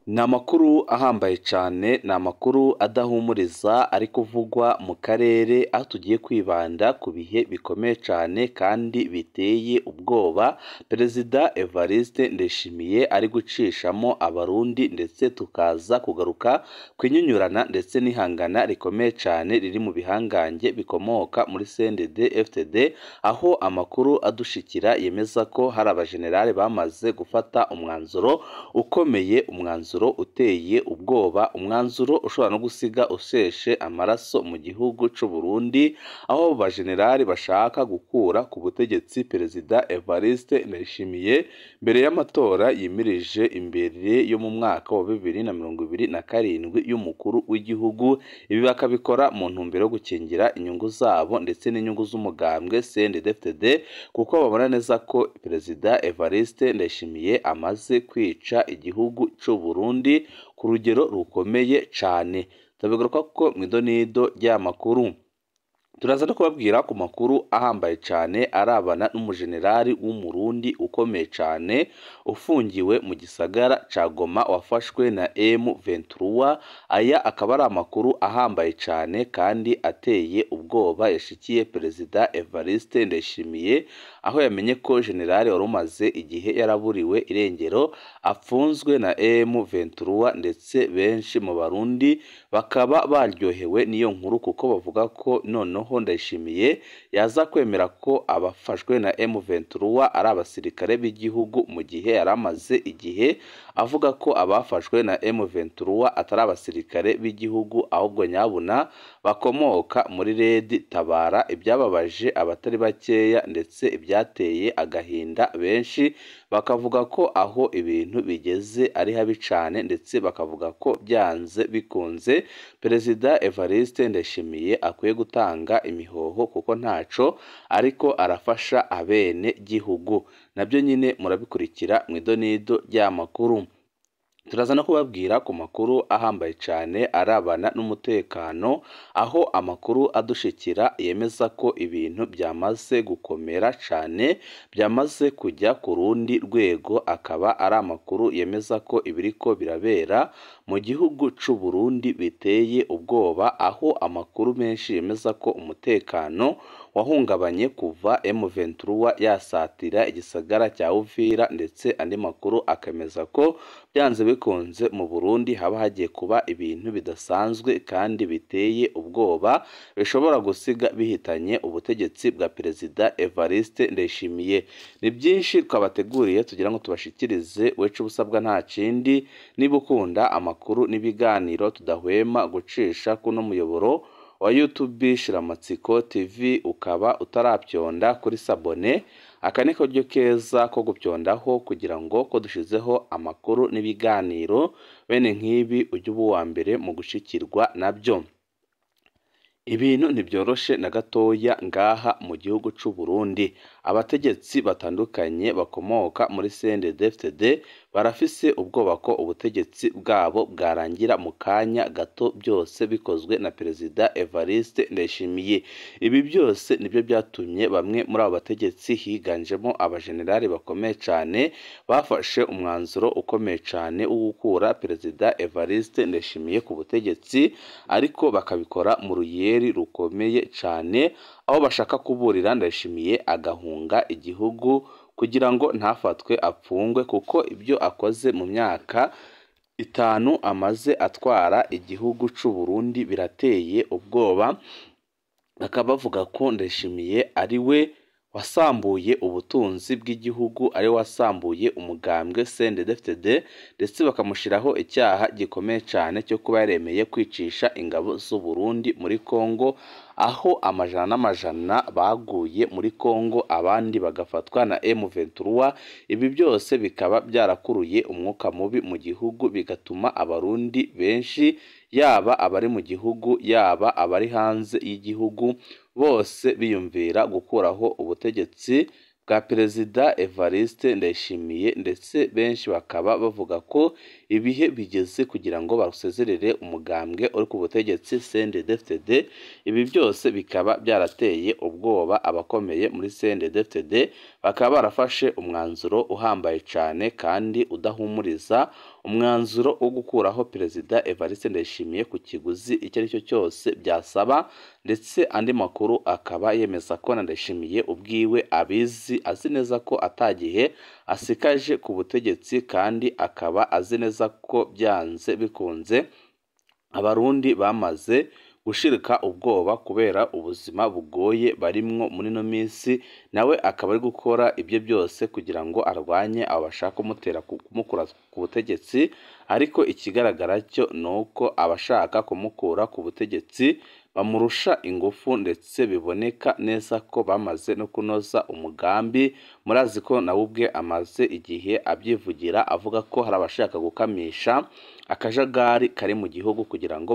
Ni amakuru ahambaye cyane, ni amakuru adahumuriza ari kuvugwa mu karere, aho tugiye kwibanda ku bihe bikomeye cyane kandi biteye ubwoba Perezida Evariste Ndayishimiye ari gucishamo Abarundi, ndetse tukaza kugaruka ku inyunyurana ndetse n'ihangana rikomeye cyane riri mu bihangange bikomoka muri CNDD FDD, aho amakuru adushikira yemeza ko hari abajenerali bamaze gufata umwanzuro ukomeye, umwanzuro uteye ubwoba, umwanzuro ushobora no gusiga usheshe amaraso mu gihugu cy'u Burundi, aho bajenerali bashaka gukura ku butegetsi Perezida Evariste Ndayishimiye mbere y'amatora yimirije imbere yo mu mwaka wa 2027 y'umukuru w'igihugu. Ibi bakabikora mu ntumbero yo gukingira inyungu zabo ndetse n'inyungu z'umugambwe CNDD-FDD, kuko babona neza ko Perezida Evariste Ndayishimiye amaze kwica igihugu cy'u Burundi ku rugero rukomeye cyane. Tubigaruka ko mu idonido ry'amakuru turaza no kubabwira ku makuru ahambaye cyane arabana n'umujenerali w'Umurundi ukomeye cyane ufungiwe mu gisagara ca Goma wafashwe na M23. Aya akaba ari amakuru ahambaye cyane kandi ateye ubwoba yashikiye Perezida Evariste Ndayishimiye, aho yamenye ko generali wari umaze igihe yaraburiwe irengero apfunzwe na M23, ndetse benshi mu Barundi bakaba baryohewe n'iyo nkuru kuko bavuga ko noneho Ndayishimiye yaza kwemera ko abafashwe na M23 ari abasirikare b'igihugu, mu gihe yari amaze igihe avuga ko abafashwe na M23 atari abasirikare b'igihugu ahubwo nyabuna bakomoka muri Red Tabara. Ibyababaje abatari bakeya ndetse ibyateye agahinda benshi, bakavuga ko aho ibintu bigeze ari habi cyane, ndetse bakavuga ko byanze bikunze Perezida Evariste Ndayishimiye akwiye gutanga imihoho kuko ntaco ariko arafasha abene gihugu. Nabyo nyine murabikurikira mu idonido ry'amakuru. Turaza no kubabwira ku makuru ahambaye cyane arabana n'umutekano, aho amakuru adushikira yemeza ko ibintu byamaze gukomera cyane, byamaze kujya ku rundi rwego, akaba ari amakuru yemeza ko ibiriko birabera mu gihugu cy'u Burundi biteye ubwoba, aho amakuru menshi yemeza ko umutekano wahungabanye kuva M23 yasatira igisagara cya Uvira, ndetse andi makuru akemeza ko byanze bikunze mu Burundi haba hagiye kuba ibintu bidasanzwe kandi biteye ubwoba bishobora gusiga bihitanye ubutegetsi bwa Perezida Evariste Ndayishimiye. Ni byinshi twabateguriye tugira ngo tubashikirize, wecu ubusabwa nta kindi, niba ukunda amakuru n'ibiganiro tudahwema gucisha kuno muyoboro wa YouTube Shiramatsiko TV, ukaba utarabyonda kuri sabone, aka ni karyo keza ko gupyondaho kugira ngo ko dushizeho amakuru n'ibiganiro bene nk'ibi ujye uba uwa mbere mu gushikirwa nabyo. Ibintu ntibyoroshe na gatoya ngaha mu gihugu cy'u Burundi. Abategetsi batandukanye bakomoka muri CNDD-FDD barafise ubwoba ko ubutegetsi bwabo bwarangira mu kanya gato, byose bikozwe na Perezida Evariste Ndayishimiye. Ibi byose nibyo byatumye bamwe muri abo bategetsi higanjemo abajenerali bakomeye cyane bafashe umwanzuro ukomeye cyane wo gukura Perezida Evariste Ndayishimiye ku butegetsi, ariko bakabikora mu ruyeri rukomeye cyane, aho bashaka kuburira Ndayishimiye agahunga igihugu kugira ngo ntafatwe apfungwe, kuko ibyo akoze mu myaka 5 amaze atwara igihugu cy'u Burundi birateye ubwoba. Bakaba bavuga ko Ndayishimiye ari we wasambuye ubutunzi bw'igihugu, ari wasambuye umugambwe CNDD-FDD, ndetse bakamushyiraho icyaha gikomeye cyane cyo kuba yaremeye kwicisha ingabo z'u Burundi muri Kongo, aho amajana n'amajana baguye muri Kongo abandi bagafatwa na M23. Ibi byose bikaba byarakuruye umwuka mubi mu gihugu, bigatuma Abarundi benshi yaba abari mu gihugu yaba abari hanze y'igihugu bose biyumvira gukuraho ubutegetsi bwa Perezida Evariste Ndayishimiye, ndetse benshi bakaba bavuga ko ibihe bigeze kugira ngo basezerere umugambwe uri ku butegetsi CNDD-FDD. Ibi byose bikaba byarateye ubwoba abakomeye muri CNDD-FDD, bakaba barafashe umwanzuro uhambaye cyane kandi udahumuriza, umwanzuro wo gukuraho Perezida Evariste Ndayishimiye ku kiguzi icyo ari cyo cyose byasaba. Ndetse andi makuru akaba yemeza ko na Ndayishimiye ubwiwe abizi, azi neza ko atagihe asikaje ku butegetsi, kandi akaba azi neza ko byanze bikunze Abarundi bamaze gushirika ubwoba kubera ubuzima bugoye barimwo muri ino minsi. Nawe akaba ari gukora ibyo byose kugira ngo arwanye abo bashaka kumukura ku butegetsi, ariko ikigaragara cyo ni uko abashaka kumukura ku butegetsi bamurusha ingufu, ndetse biboneka neza ko bamaze no kunoza umugambi. Murazi ko nawe ubwe amaze igihe abyivugira avuga ko hari abashaka gukamisha akajagari kari mu gihugu kugira ngo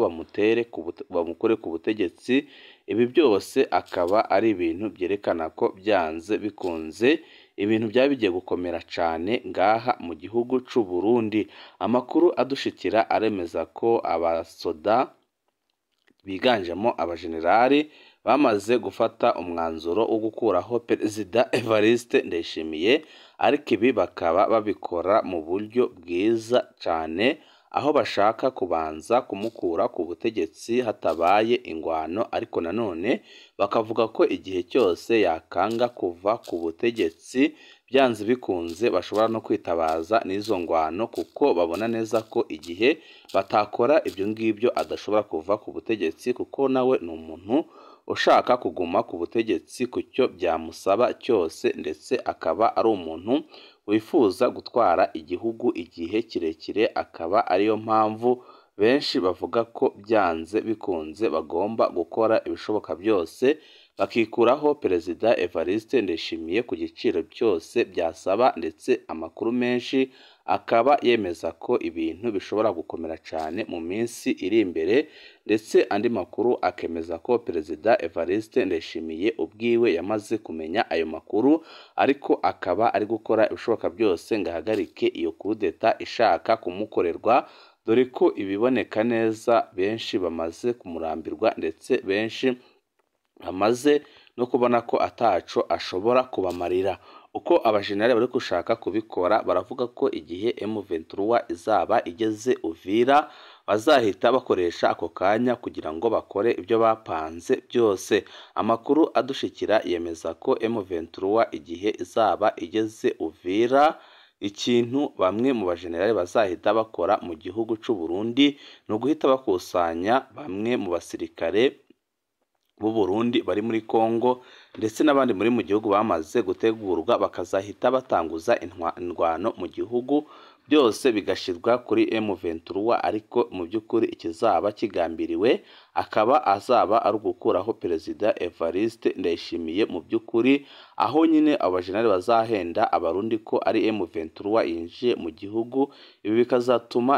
bamukure ku butegetsi. Ibi byose akaba ari ibintu byerekana ko byanze bikunze ibintu byaba bigiye gukomera cyane ngaha mu gihugu c'u Burundi. Amakuru adushikira aremeza ko abasoda biganjemo abajenerali bamaze gufata umwanzuro wo gukuraho Perezida Evariste Ndayishimiye, ariko ibi bakaba babikora mu buryo bwiza cyane, aho bashaka kubanza kumukura ku butegetsi hatabaye ingwano, ariko nanone bakavuga ko igihe cyose yakanga kuva ku butegetsi byanze bikunze bashobora no kwitabaza n'izo ngwano, kuko babona neza ko igihe batakora ibyo ngibyo adashobora kuva ku butegetsi, kuko nawe ni umuntu ushaka kuguma ku butegetsi ku cyo byamusaba cyose, ndetse akaba ari umuntu wifuza gutwara igihugu igihe kirekire. Akaba ariyo mpamvu benshi bavuga ko byanze bikunze bagomba gukora ibishoboka byose bakikuraho Perezida Evariste Ndayishimiye ku giciro cyose byasaba. Ndetse amakuru menshi akaba yemeza ko ibintu bishobora gukomera cyane mu minsi iri imbere, ndetse andi makuru akemeza ko Perezida Evariste Ndayishimiye ubwiwe yamaze kumenya ayo makuru, ariko akaba ari gukora ibishoboka byose ngo ahagarike iyo kudeta ishaka kumukorerwa, dore ko ibiboneka neza benshi bamaze kumurambirwa, ndetse benshi bamaze no kubona ko ataco ashobora kubamarira. Uko abajenerali bari gushaka kubikora, baravuga ko igihe M23 izaba igeze Uvira bazahita bakoresha ako kanya kugira ngo bakore ibyo bapanze byose. Amakuru adushikira yemeza ko M23 igihe izaba igeze Uvira, ikintu bamwe mu bajenerali bazahita bakora mu gihugu c'u Burundi ni uguhita bakusanya bamwe mu basirikare b'u Burundi bari muri Kongo ndetse n'abandi muri mu gihugu bamaze gutegurwa, bakazahita batanguza indwano mu gihugu, byose bigashirwa kuri M23. Ariko mu by'ukuri ikizaba kigambiriwe akaba azaba ari ugukuraho Perezida Evariste Ndayishimiye mu by'ukuri, aho nyine abajenerali bazahenda Abarundi ko ari M23 yinjiye mu gihugu. Ibi bikazatuma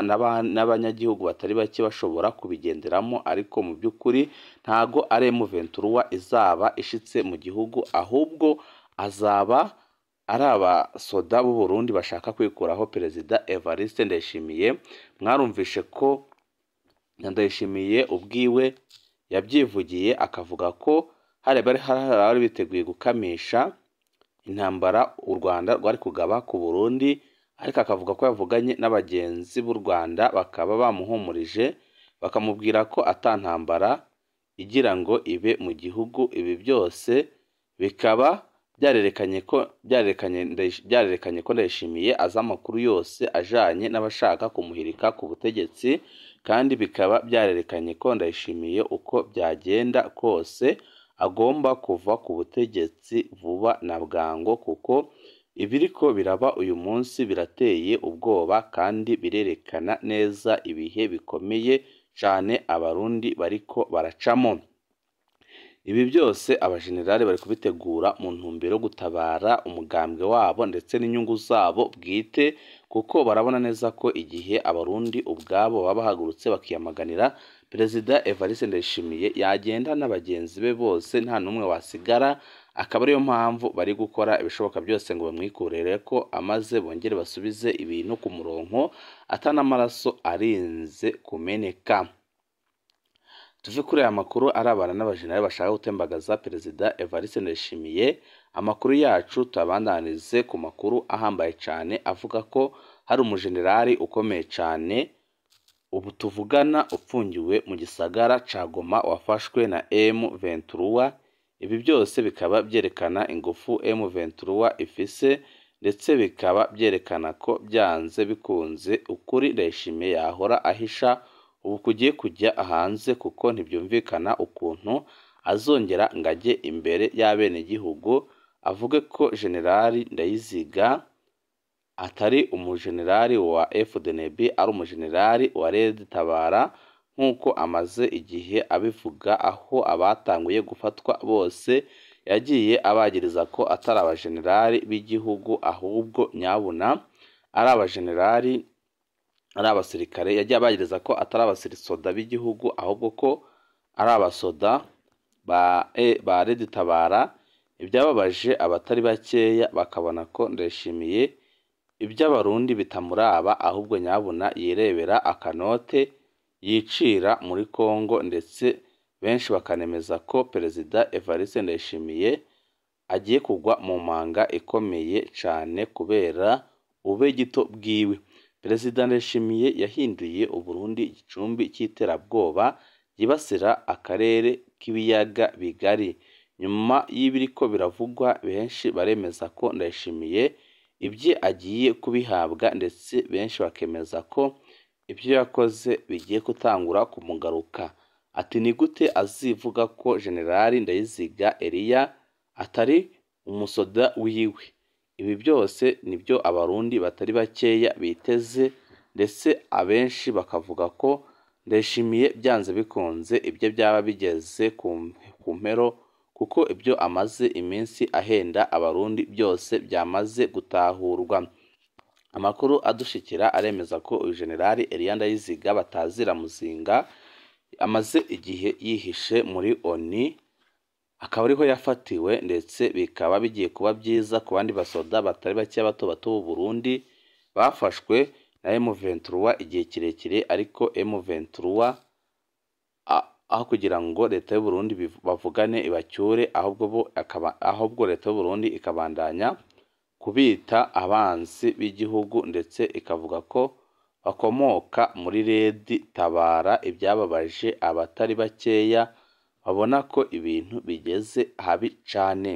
n'abanyagihugu batari bake bashobora kubigenderamo, ariko mu by'ukuri ntago ari M23 izaba ishitse mu gihugu, ahubwo azaba ari abasoda b'u Burundi bashaka kwikuraho Perezida Evariste Ndayishimiye. Mwarumvishe ko Ndayishimiye ubwiwe yabyivugiye akavuga ko hari bari biteguye gukamisha intambara u Rwanda rwari kugaba ku Burundi, ariko akavuga ko yavuganye n'abagenzi b'u Rwanda bakaba bamuhumurije bakamubwira ko atantambara igira ngo ibe mu gihugu. Ibi byose bikaba byarerekanye ko Ndayishimiye azi amakuru yose ajanye n'abashaka kumuhirika ku butegetsi, kandi bikaba byarerekanye ko Ndayishimiye uko byagenda kose agomba kuva ku butegetsi vuba na bwangu, kuko ibiriko biraba uyu munsi birateye ubwoba kandi birerekana neza ibihe bikomeye cyane Abarundi bariko baracamo. Ibi byose abajenerali bari kubitegura mu ntumbero yo gutabara umugambwe wabo ndetse n'inyungu zabo bwite, kuko barabona neza ko igihe Abarundi ubwabo baba bahagurutse bakiyamaganira Perezida Evariste Ndayishimiye yagenda n'abagenzi be bose nta n'umwe wasigara, Akaba ariyo mpamvu bari gukora ibishoboka byose ngo bamwikurere ko amaze bongere basubize ibintu ku murongo atanamaraso arinze kumeneka. Tuve kuri aya makuru arabana n'abajenerali bashaka gutembagaza Perezida Evariste Ndayishimiye. Amakuru yacu tuyabandanirize ku makuru ahambaye cyane avuga ko hari umujenerali ukomeye cyane ubu tuvugana upfungiwe mu gisagara ca Goma wafashwe na M23. Ibi byose bikaba byerekana ingufu M23 ifise, ndetse bikaba byerekana ko byanze bikunze ukuri Ndayishimiye yahora ahisha ubu kugiye kujya hanze, kuko ntibyumvikana ukuntu azongera ngo ajye imbere y'abenegihugu avuge ko Generali Ndayiziga atari umujenerali wa FDNB, ari umujenerali wa Red Tabara nk'uko amaze igihe abivuga, aho abatanguye gufatwa bose yagiye abagiriza ko atari abajenerali b'igihugu, ahubwo nyabuna ari abajenerali, ari abasirikare. Yagiye abagiriza ko atari abasirisoda b'igihugu, ahubwo ko ari abasoda ba Red Tabara. Ibyababaje abatari bakeya bakabona ko Ndayishimiye iby'abarundi bitamuraba, ahubwo nyabuna yirebera akanote yicira muri Kongo, ndetse benshi bakanemeza ko Perezida Evariste Ndayishimiye agiye kugwa mu manga ikomeye cyane kubera ube gito bwiwe. Perezida Ndayishimiye yahinduye Uburundi igicumbi cy'iterabwoba yibasira akarere k'ibiyaga bigari. Nyuma y'ibiriko biravugwa, benshi baremeza ko Ndayishimiye ibye agiye kubihabwa, ndetse benshi bakemeza ko ibyo yakoze bigiye gutangura kumugaruka. Ati ni gute azivuga ko Generali Ndayiziga Eliya atari umusoda wiwe? Ibi byose nibyo abarundi batari bakeya biteze, ndetse abenshi bakavuga ko Ndayishimiye byanze bikunze ibyo byaba bigeze ku mpero, kuko ibyo amaze iminsi ahenda abarundi byose byamaze gutahurwa. Amakuru adushikira aremeza ko uyu Generali Eliya Ndayiziga batazira Muzinga amaze igihe yihishe muri ONU, akaba ariho yafatiwe, ndetse bikaba bigiye kuba byiza ku bandi basoda batari bake bato bato b'u Burundi bafashwe na M23 igihe kirekire, ariko M23 aho kugira ngo leta y'u Burundi bavugane ibacyure, ahubwo leta y'u Burundi ikabandanya kubita abanzi b'igihugu, ndetse ikavuga ko bakomoka muri Red Tabara. Ibyababaje abatari bakeya babona ko ibintu bigeze habi cane.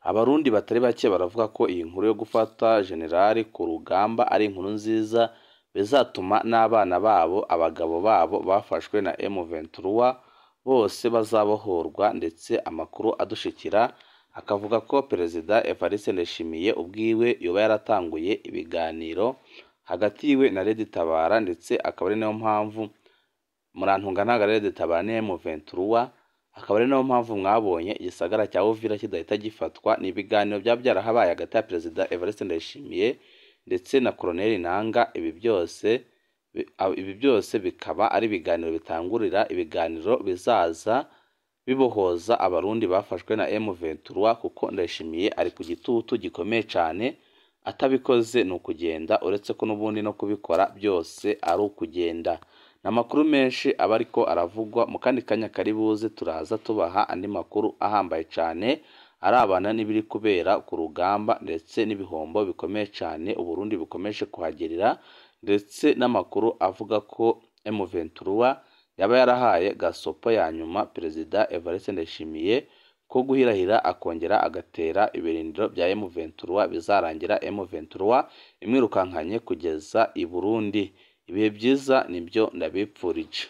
Abarundi batari bake baravuga ko iyi nkuru yo gufata generali ku rugamba ari inkuru nziza, bizatuma n'abana babo, abagabo babo bafashwe na M23 bose bazabohorwa. Ndetse amakuru adushikira akavuga ko Perezida Evariste Ndayishimiye ubwiwe yoba yaratanguye ibiganiro hagati yiwe na Red Tabara, ndetse akaba ari nayo mpamvu murantunga ntago Red Tabara ni M23, akaba ari nayo mpamvu mwabonye igisagara cya Uvira kidahita gifatwa. Ni ibiganiro byaba byarahabaye hagati ya Perezida Evariste Ndayishimiye ndetse na Colonel Nanga. Ibi byose bikaba ari ibiganiro bitangurira ibiganiro bizaza bibohoza abarundi bafashwe na M23, kuko Ndayishimiye ari ku gitutu gikomeye cyane, atabikoze ni ukugenda, uretse ko n'ubundi no kubikora byose ari ukugenda. N'amakuru menshi aba ariko aravugwa. Mu kandi kanya kari buze turaza tubaha andi makuru ahambaye cyane arabana n'ibiri kubera ku rugamba, ndetse n'ibihombo bikomeye cyane Uburundi bukomeje kuhagerera, ndetse n'amakuru avuga ko M23 yaba yarahaye gasopo ya nyuma Perezida Evariste Ndayishimiye ko guhirahira akongera agatera ibirindiro bya M23, bizarangira M23 imwirukankanye kugeza i Burundi. Ibihe byiza nibyo ndabipfurije.